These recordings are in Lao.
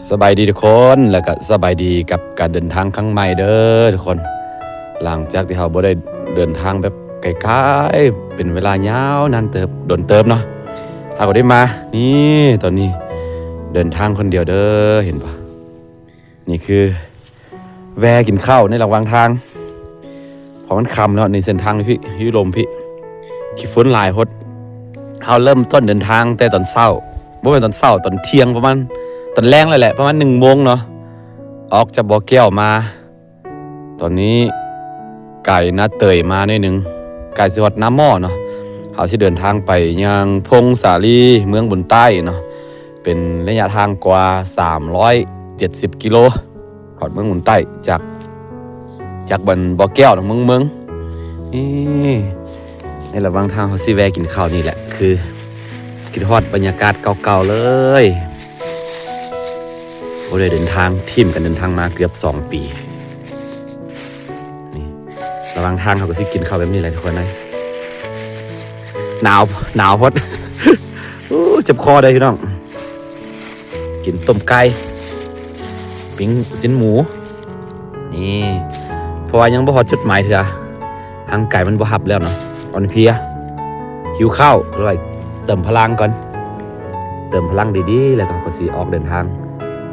ສະບາຍດີທຸກຄົນ ແລ້ວກະສະບາຍດີກັບການເດີນທາງຄັ້ງໃໝ່ເດີທຸກຄົນ. ຫຼັງຈາກທີ່ເຮົາບໍ່ໄດ້ເດີນທາງແບບໄກໆ ເປັນເວລາຍາວນານເຕີບ ດົນເຕີບເນາະ ເຮົາກໍໄດ້ມາ ນີ້ ຕອນນີ້ເດີນທາງຄົນດຽວເດີ ເຫັນບໍ່? ນີ້ຄື ແວ່ກິນເຂົ້າໃນລະຫວ່າງທາງ ເພາະມັນຄ່ຳແລ້ວ ໃນເສັ້ນທາງນີ້ພີ້ ຢູ່ລົມພີ້ ຂີ້ຝຸ່ນຫຼາຍໂພດ. ເຮົາເລີ່ມຕົ້ນເດີນທາງແຕ່ຕອນເຊົ້າ ບໍ່ແມ່ນຕອນເຊົ້າ ຕອນທ່ຽງ ປະມານຕອນແລງແລ້ວແຫຼະ ປະມານໜຶ່ງໂມງເນາະ ອອກຈາກບໍ່ແກ້ວມາ. ຕອນນີ້ໄກນາເຕີຍມາໜ້ອຍໜຶ່ງ ໃກ້ຊິຮອດນາໝໍ້ເນາະ. ເຮົາຊິເດີນທາງໄປຍັງພົງສາລີ ເມືອງບຸນໃຕ້ເນາະ ເປັນໄລຍະທາງກວ່າສາມຮ້ອຍເຈັດສິບກິໂລ ຮອດເມືອງບຸນໃຕ້ ຈາກ ຈາກບັນບໍ່ແກ້ວເນາະ ເມືອງ ເມືອງ ນີ້ ໃນລະຫວ່າງທາງເຮົາຊິແວ່ກິນເຂົ້ານີ້ແຫຼະ ຄືຄິດຮອດບັນຍາກາດເກົ່າໆເລີຍ. ບໍ່ໄດ້ເດີນທາງ ຖິ້ມກັນເດີນທາງມາເກືອບສອງປີ. ນີ້ ລະຫວ່າງທາງເຮົາກໍຊິກິນເຂົ້າແບບນີ້ແຫຼະທຸກຄົນເອີຍ. ໜາວ ໜາວໂພດ ໂອ້ ເຈັບຄໍເດ້ພີ່ນ້ອງ. ກິນຕົ້ມໄກ່ ປີ້ງຊີ້ນໝູ ນີ້ ເພາະວ່າຍັງບໍ່ຮອດຈຸດໝາຍເທື່ອ ຮ່າງກາຍມັນບໍ່ຮັບແລ້ວເນາະ ອ່ອນເພຍ ຫິວເຂົ້າ ເລີຍເຕີມພະລັງກ່ອນ ເຕີມພະລັງດີໆ ແລ້ວກໍ ກໍຊິອອກເດີນທາງ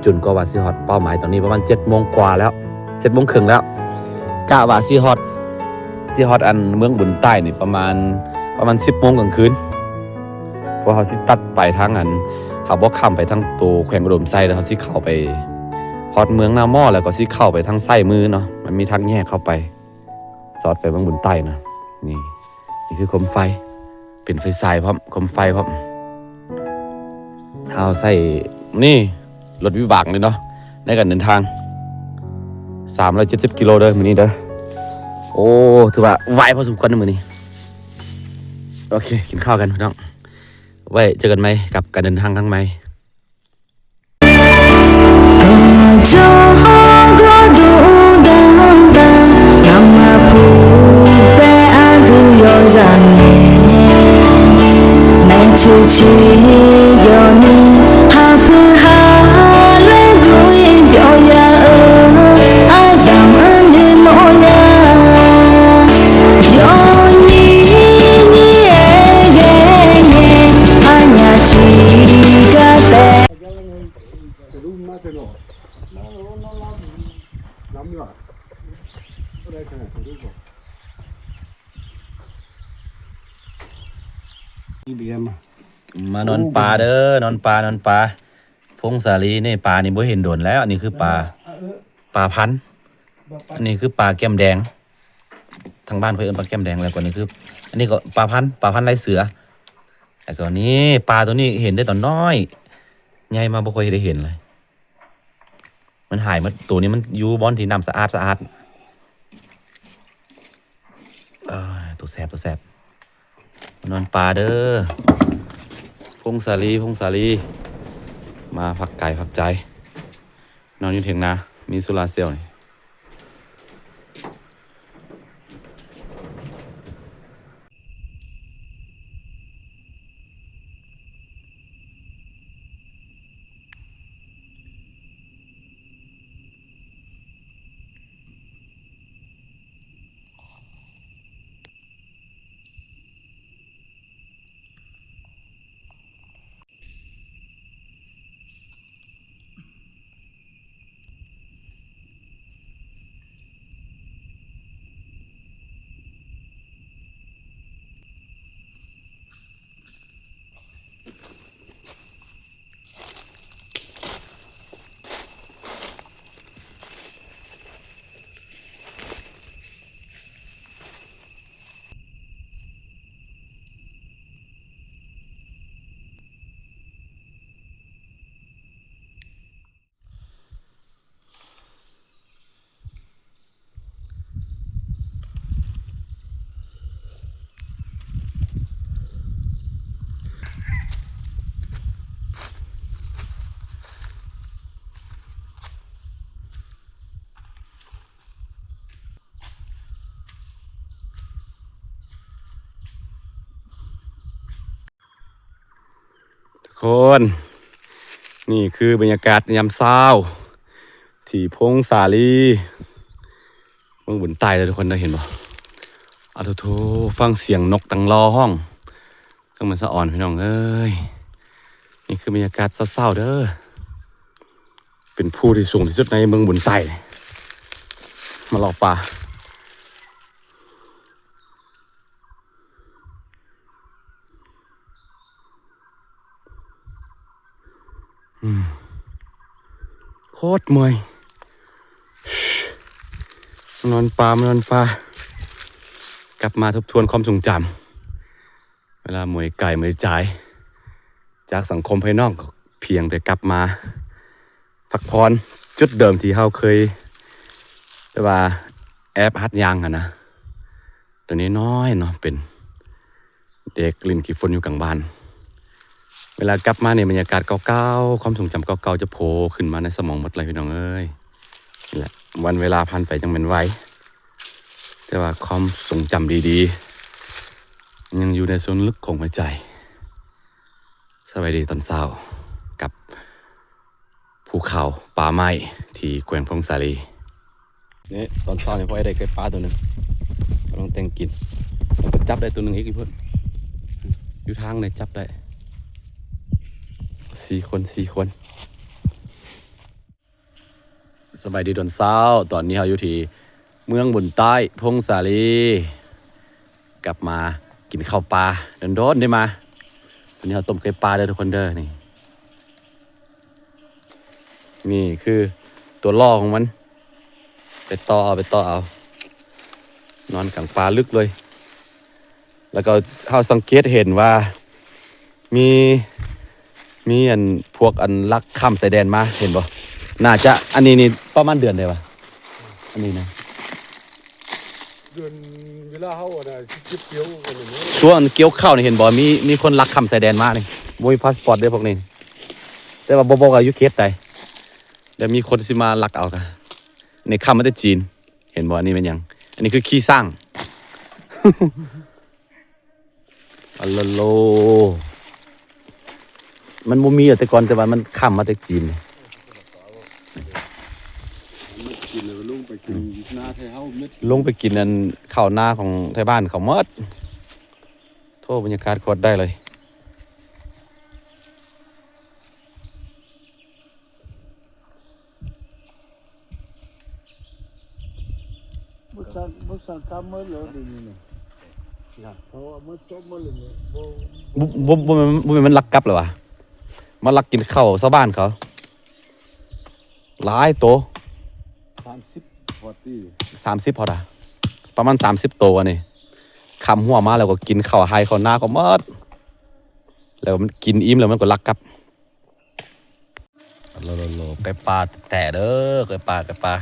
ຈົນກວ່າວ່າຊິຮອດເປົ້າໝາຍ. ຕອນນີ້ປະມານເຈັດໂມງກວ່າແລ້ວ ເຈັດໂມງເຄິ່ງແລ້ວ ກະວ່າຊິຮອດ ຊິຮອດອັນເມືອງບຸນໃຕ້ນີ້ປະມານ ປະມານສິບໂມງກາງຄືນ ເພາະເຮົາຊິຕັດໄປທາງອັນ ເຮົາບໍ່ຂ້າມໄປທາງໂຕແຂວງອຸດົມໄຊ ແລ້ວເຮົາຊິເຂົ້າໄປຮອດເມືອງນາໝໍ້ ແລ້ວກໍຊິເຂົ້າໄປທາງຊ້າຍມືເນາະ ມັນມີທາງແຍກເຂົ້າໄປ ສອດໄປເມືອງບຸນໃຕ້ນະ. ນີ້ ນີ້ຄືໂຄມໄຟ ເປັນໄຟສາຍພ້ອມ ໂຄມໄຟພ້ອມ. ເຮົາໃຊ້ ນີ້ ລົດວິບາກນີ້ເນາະ ໃນການເດີນທາງ ສາມຮ້ອຍເຈັດສິບກິໂລເດີມື້ນີ້ເດີ. ໂອ້ ຖືວ່າໄວພໍສົມຄວນເດີມື້ນີ້. ໂອເຄ ກິນຂ້າວກັນພີ່ນ້ອງ ໄວ້ເຈີກັນໃໝ່ກັບການເດີນທາງຄັ້ງໃໝ່.ມານອນປາເດີ ນອນປາ ນອນປາ ພົງສາລີ. ນີ້ປານີ້ບໍ່ເຫັນດົນແລ້ວ ອັນນີ້ຄືປາ ປາພັນ ອັນນີ້ຄືປາແກ້ມແດງ ທາງບ້ານເພິ່ນເອີ້ນປາແກ້ມແດງ. ແລ້ວກໍນີ້ຄື ອັນນີ້ກໍປາພັນ ປາພັນລາຍເສືອ. ແລ້ວກໍນີ້ ປາໂຕນີ້ເຫັນແຕ່ຕອນນ້ອຍ ໃຫຍ່ມາບໍ່ຄ່ອຍໄດ້ເຫັນເລີຍ ມັນຫາຍໝົດ. ໂຕນີ້ມັນຢູ່ບ່ອນທີ່ນ້ຳສະອາດສະອາດ. ເອີ ໂຕແຊບ ໂຕແຊບ. ມານອນປາເດີ ພົງສາລີ ພົງສາລີ ມາພັກກາຍພັກໃຈ ນອນຢູ່ຖຽງນາ ມີໂຊລາເຊວນີ້. ທຸກຄົນ ນີ້ຄືບັນຍາກາດຍາມເຊົ້າທີ່ພົງສາລີ ເມືອງບຸນໃຕ້ເດີ ທຸກຄົນເດີ ເຫັນບໍ່? ອາໂທໂທ ຟັງສຽງນົກຕັງລໍຮ້ອງ ຈັ່ງແມ່ນສະອອນ ພີ່ນ້ອງເອີຍ. ນີ້ຄືບັນຍາກາດເຊົ້າໆເດີ ເປັນພູທີ່ສູງທີ່ສຸດໃນເມືອງບຸນໃຕ້ ມາເລາະປ່າ. ອືມ ໂຄດເມື່ອຍ ມານອນປ່າ ມານອນປ່າ ກັບມາທົບທວນຄວາມຊົງຈຳ ເວລາເມື່ອຍກາຍເມື່ອຍໃຈ ຈາກສັງຄົມພາຍນອກ ພຽງແຕ່ກັບມາພັກຜ່ອນຈຸດເດີມທີ່ເຮົາເຄີຍ ແບບວ່າແອບຫັດຍ່າງຫັ້ນນະ ແຕ່ນ້ອຍໆເນາະ ເປັນເດັກຫຼິ້ນຂີ້ຝຸ່ນຢູ່ກາງບ້ານ. ເວລາກັບມານີ້ ບັນຍາກາດເກົ່າໆ ຄວາມຊົງຈຳເກົ່າໆ ຈະໂຜຂຶ້ນມາໃນສະໝອງໝົດເລີຍ ພີ່ນ້ອງເອີຍ. ນີ້ແຫຼະ ວັນເວລາຜ່ານໄປຈັ່ງແມ່ນໄວ ແຕ່ວ່າຄວາມຊົງຈຳດີໆ ຍັງຢູ່ໃນສ່ວນເລິກຂອງຫົວໃຈ. ສະບາຍດີຕອນເຊົ້າກັບພູເຂົາປ່າໄມ້ທີ່ແຂວງຜົ້ງສາລີ. ນີ້ຕອນເຊົ້ານີ້ ພໍໄດ້ໄກ່ປ່າໂຕໜຶ່ງ ກຳລັງແຕ່ງກິນ ແລ້ວກໍຈັບໄດ້ໂຕໜຶ່ງອີກຢູ່ພຸ້ນ ຢູ່ທາງນີ້ຈັບໄດ້ ສີ່ຄົນ ສີ່ຄົນ. ສະບາຍດີຕອນເຊົ້າ ຕອນນີ້ເຮົາຢູ່ທີ່ເມືອງບຸນໃຕ້ ຜົ້ງສາລີ ກັບມາກິນເຂົ້າປ່າ ດົນໆໄດ້ມາ. ວັນນີ້ເຮົາຕົ້ມໄກ່ປ່າເດີທຸກຄົນເດີ. ນີ້ ນີ້ຄືຕົວຫຼໍ່ຂອງມັນ ໄປຕໍ່ເອົາ ໄປຕໍ່ເອົາ ນອນກາງປ່າລຶກເລີຍ. ແລ້ວກໍເຮົາສັງເກດເຫັນວ່າມີ ມີອັນພວກອັນລັກຂ້າມຊາຍແດນມາ ເຫັນບໍ່? ໜ້າຈະ ອັນນີ້ນີ້ປະມານເດືອນໃດວະ? ອັນນີ້ນະ ເດືອນ ເວລາເຮົາອັນນ່າຊິເກັບກ່ຽວອັນນີ້ເນາະ ຊ່ວງກ່ຽວເຂົ້ານີ້ ເຫັນບໍ່? ມີ ມີຄົນລັກຂ້າມຊາຍແດນມານີ້ ບໍ່ມີພາສປອດເດ້ພວກນີ້ ແຕ່ວ່າບໍ່ບອກວ່າຢູ່ເຂດໃດ ແລ້ວມີຄົນຊິມາລັກເອົາກະ ນີ້ຂ້າມມາແຕ່ຈີນ. ເຫັນບໍ່? ອັນນີ້ແມ່ນຫຍັງ? ອັນນີ້ຄືຂີ້ຊ້າງ ອາໂລໂລ ມັນບໍ່ມີແຕ່ກ່ອນ ແຕ່ວ່າມັນຂ້າມມາແຕ່ຈີນ ມັນກິນແລ້ວກໍລົງໄປກິນນາໄທເຮົາໝົດ ລົງໄປກິນອັນເຂົ້ານາຂອງໄທບ້ານເຂົາໝົດ. ໂທ້ ບັນຍາກາດໂຄດໄດ້ເລີຍ. ບໍ່ສັ່ງ ບໍ່ສັ່ງກຳໝົດແລ້ວເດນີ້ນະ ເພາະວ່າມັນຈົບໝົດແລ້ວນີ້ ບໍ່ ບໍ່ ບໍ່ແມ່ນ ບໍ່ແມ່ນມັນລັກກັບແລ້ວຫວາ? ມາລັກກິນເຂົ້າຊາວບ້ານເຂົາ ຫຼາຍໂຕ ສາມສິບ ພໍຕີ ສາມສິບພໍດາ ປະມານສາມສິບໂຕອັນນີ້ ຂ້າມຮົ້ວມາແລ້ວກໍກິນເຂົ້າໄຮ່ເຂົ້ານາເຂົາໝົດ ແລ້ວມັນກິນອີ່ມແລ້ວມັນກໍລັກກັບ. ໂລໂລໂລ ໄກ່ປ່າແທ້ໆເດີ ໄກ່ປ່າ ໄກ່ປ່າ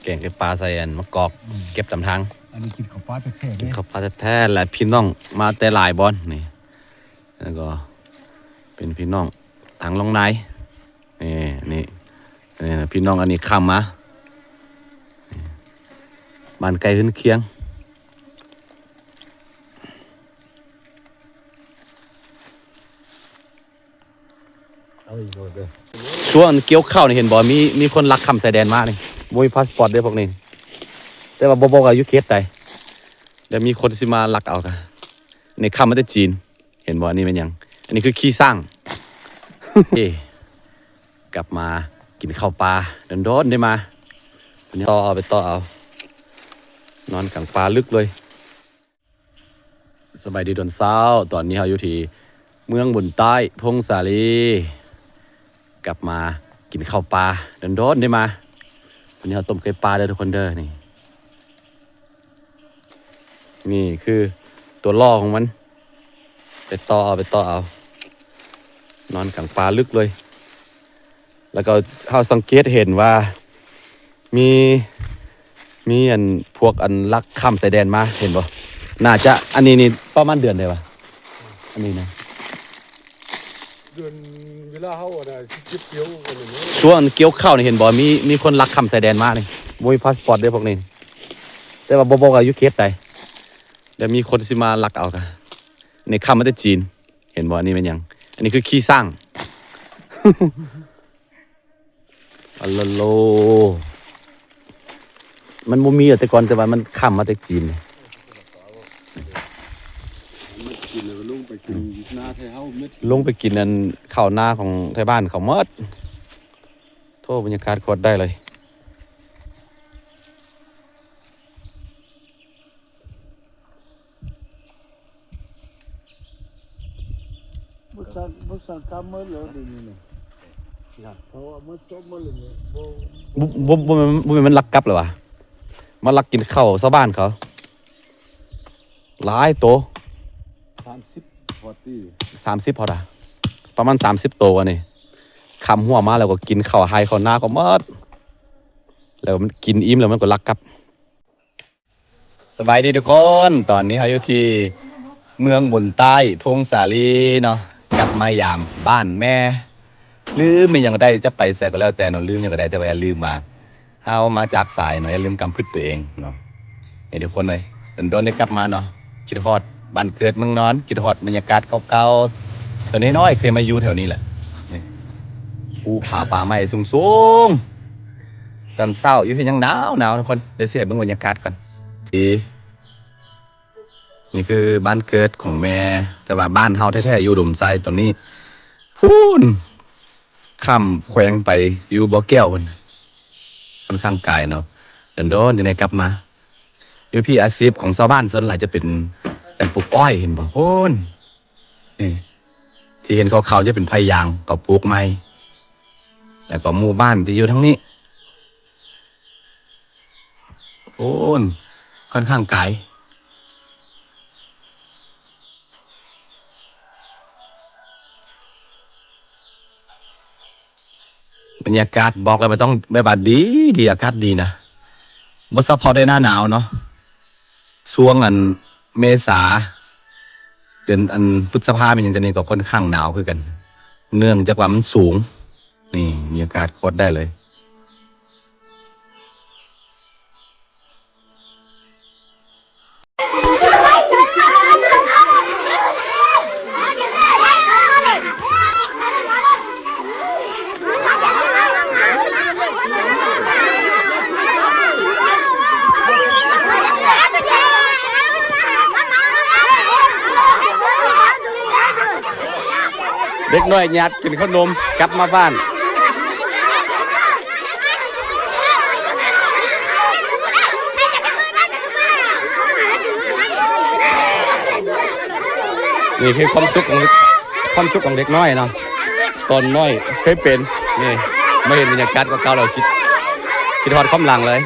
ແກງໄກ່ປ່າໃສ່ອັນມະກອກ ອືມ ເກັບຕາມທາງ. ອັນນີ້ກິນເຂົ້າປ່າແທ້ໆເດ້ ກິນເຂົ້າປ່າແທ້ໆ ແລະ ພີ່ນ້ອງມາແຕ່ຫຼາຍບ່ອນນີ້ ແລ້ວກໍເປັນພີ່ນ້ອງທາງລ່ອງນາຍ ນີ້ ນີ້ ນີ້ ພີ່ນ້ອງອັນນີ້ຂ້າມມາ ນີ້ ບ້ານໃກ້ເຮືອນຄຽງ. ຊ່ວງກ່ຽວເຂົ້ານີ້ ເຫັນບໍ່? ມີ ມີຄົນລັກຂ້າມຊາຍແດນມານີ້ ບໍ່ມີພາສປອດເດ້ພວກນີ້ ແຕ່ວ່າບໍ່ບອກວ່າຢູ່ເຂດໃດ ແລ້ວມີຄົນຊິມາລັກເອົາກະ ນີ້ຂ້າມມາແຕ່ຈີນ ເຫັນບໍ່? ອັນນີ້ແມ່ນຫຍັງ? ອັນນີ້ຄືຂີ້ຊ້າງ ເອີ ກັບມາກິນເຂົ້າປ່າ ດົນໆໄດ້ມາ ໄປຕໍ່ເອົາ ໄປຕໍ່ເອົາ ນອນກາງປ່າລຶກເລີຍ. ສະບາຍດີຕອນເຊົ້າ ຕອນນີ້ເຮົາຢູ່ທີ່ເມືອງບຸນໃຕ້ ຜົ້ງສາລີ ກັບມາກິນເຂົ້າປ່າ ດົນໆໄດ້ມາ ວັນນີ້ເຮົາຕົ້ມໄກ່ປ່າເດີທຸກຄົນເດີ ນີ້ ນີ້ຄືຕົວຫຼໍ່ຂອງມັນ ໄປຕໍ່ເອົາ ໄປຕໍ່ເອົາ ນອນກາງປ່າລຶກເລີຍ. ແລ້ວກໍເຮົາສັງເກດເຫັນວ່າມີ ມີອັນພວກອັນລັກຂ້າມຊາຍແດນມາ ເຫັນບໍ່? ໜ້າຈະ ອັນນີ້ນີ້ປະມານເດືອນໃດວະ? ອັນນີ້ນະ ເດືອນ ເວລາເຮົາອັນນ່າຊິເກັບກ່ຽວອັນນີ້ເນາະ ຊ່ວງກ່ຽວເຂົ້ານີ້ ເຫັນບໍ່? ມີ ມີຄົນລັກຂ້າມຊາຍແດນມານີ້ ບໍ່ມີພາສປອດເດ້ພວກນີ້ ແຕ່ວ່າບໍ່ບອກວ່າຢູ່ເຂດໃດ ແລ້ວມີຄົນຊິມາລັກເອົາກະ ນີ້ຂ້າມມາແຕ່ຈີນ. ເຫັນບໍ່? ອັນນີ້ແມ່ນຫຍັງ? ອັນນີ້ຄືຂີ້ຊ້າງ ອາລາໂລ ມັນບໍ່ມີແຕ່ກ່ອນ ແຕ່ວ່າມັນຂ້າມມາແຕ່ຈີນ. ມັນກິນແລ້ວກໍລົງໄປກິນນາໄທເຮົາໝົດ ລົງໄປກິນອັນເຂົ້ານາຂອງໄທບ້ານເຂົາໝົດ. ໂທ້ ບັນຍາກາດໂຄດໄດ້ເລີຍ. ບໍ່ສັ່ງ ບໍ່ສັ່ງກຳໝົດແລ້ວເດນີ້ນະ ເພາະວ່າມັນຈົບໝົດແລ້ວນີ້ ບໍ່ ບໍ່ ບໍ່ ບໍ່ແມ່ນ ບໍ່ແມ່ນມັນລັກກັບແລ້ວຫວາ ມາລັກກິນເຂົ້າຊາວບ້ານເຂົາ ຫຼາຍໂຕ ສາມສິບ ພໍຕີ ສາມສິບພໍດາ ປະມານສາມສິບໂຕອັນນີ້ ຂ້າມຮົ້ວມາແລ້ວກໍກິນເຂົ້າໄຮ່ເຂົ້ານາເຂົາໝົດ ແລ້ວມັນກິນອີ່ມແລ້ວມັນກໍລັກກັບ. ສະບາຍດີທຸກຄົນ ຕອນນີ້ເຮົາຢູ່ທີ່ເມືອງບຸນໃຕ້ ຜົ້ງສາລີເນາະ ກັບມາຢາມບ້ານແມ່ ຫຼືແມ່ນຫຍັງກໍໄດ້ ຈະໄປໃສກໍແລ້ວແຕ່ເນາະ ຫຼືຫຍັງກໍໄດ້ ແຕ່ວ່າຢ່າລືມວ່າເຮົາມາຈາກສາຍເນາະ ຢ່າລືມກຳພຶດຕົວເອງເນາະ. ນີ້ທຸກຄົນເອີຍ ດົນໆໄດ້ກັບມາເນາະ ຄິດຮອດບ້ານເກີດເມືອງນອນ ຄິດຮອດບັນຍາກາດເກົ່າໆ ຕອນນ້ອຍໆເຄີຍມາຢູ່ແຖວນີ້ແຫຼະ. ນີ້ ພູຜາປ່າໄມ້ສູງໆ ຕອນເຊົ້າຢູ່ເຮັດຫຍັງໜາວໆ ທຸກຄົນ ດຽວຊິໃຫ້ເບິ່ງບັນຍາກາດກ່ອນ. ນີ້ຄືບ້ານເກີດຂອງແມ່ ແຕ່ວ່າບ້ານເຮົາແທ້ໆຢູ່ດົງໄຊຕອນນີ້ ພຸ້ນ ຂ້າມແຂວງໄປຢູ່ບໍ່ແກ້ວພຸ້ນ ຂ້ອນຂ້າງໄກເນາະ ດົນໆຈຶ່ງໄດ້ກັບມາ. ຢູ່ພີ້ອາຊີບຂອງຊາວບ້ານສ່ວນຫຼາຍຈະເປັນການປູກອ້ອຍ ເຫັນບໍ່ ພຸ້ນ ນີ້ ທີ່ເຫັນຂາວໆຈະເປັນໄຜ່ຢາງ ເຂົາປູກໃໝ່ ແລ້ວກໍໝູ່ບ້ານທີ່ຢູ່ທາງນີ້ ໂອ້ນ ຂ້ອນຂ້າງໄກ ບັນຍາກາດບອກແລ້ວມັນຕ້ອງແບບວ່າດີ ດີ ອາກາດດີນະ ບໍ່ສະເພາະແຕ່ໜ້າໜາວເນາະ ຊ່ວງອັນເມສາ ເດືອນອັນພຶດສະພາ ແມ່ນຫຍັງຈັ່ງນີ້ກໍຂ້ອນຂ້າງໜາວຄືກັນ ເນື່ອງຈາກວ່າມັນສູງ. ນີ້ບັນຍາກາດໂຄດໄດ້ເລີຍ. ເດັກນ້ອຍຍາດກິນເຂົ້າໜົມກັບມາບ້ານ. ນີ້ຄືຄວາມສຸກຂອງ ຄວາມສຸກຂອງເດັກນ້ອຍເນາະ ຕອນນ້ອຍເຄີຍເປັນ ນີ້ ມາເຫັນບັນຍາກາດເກົ່າໆແລ້ວຄິດ ຄິດຮອດຄວາມຫຼັງເລີຍ.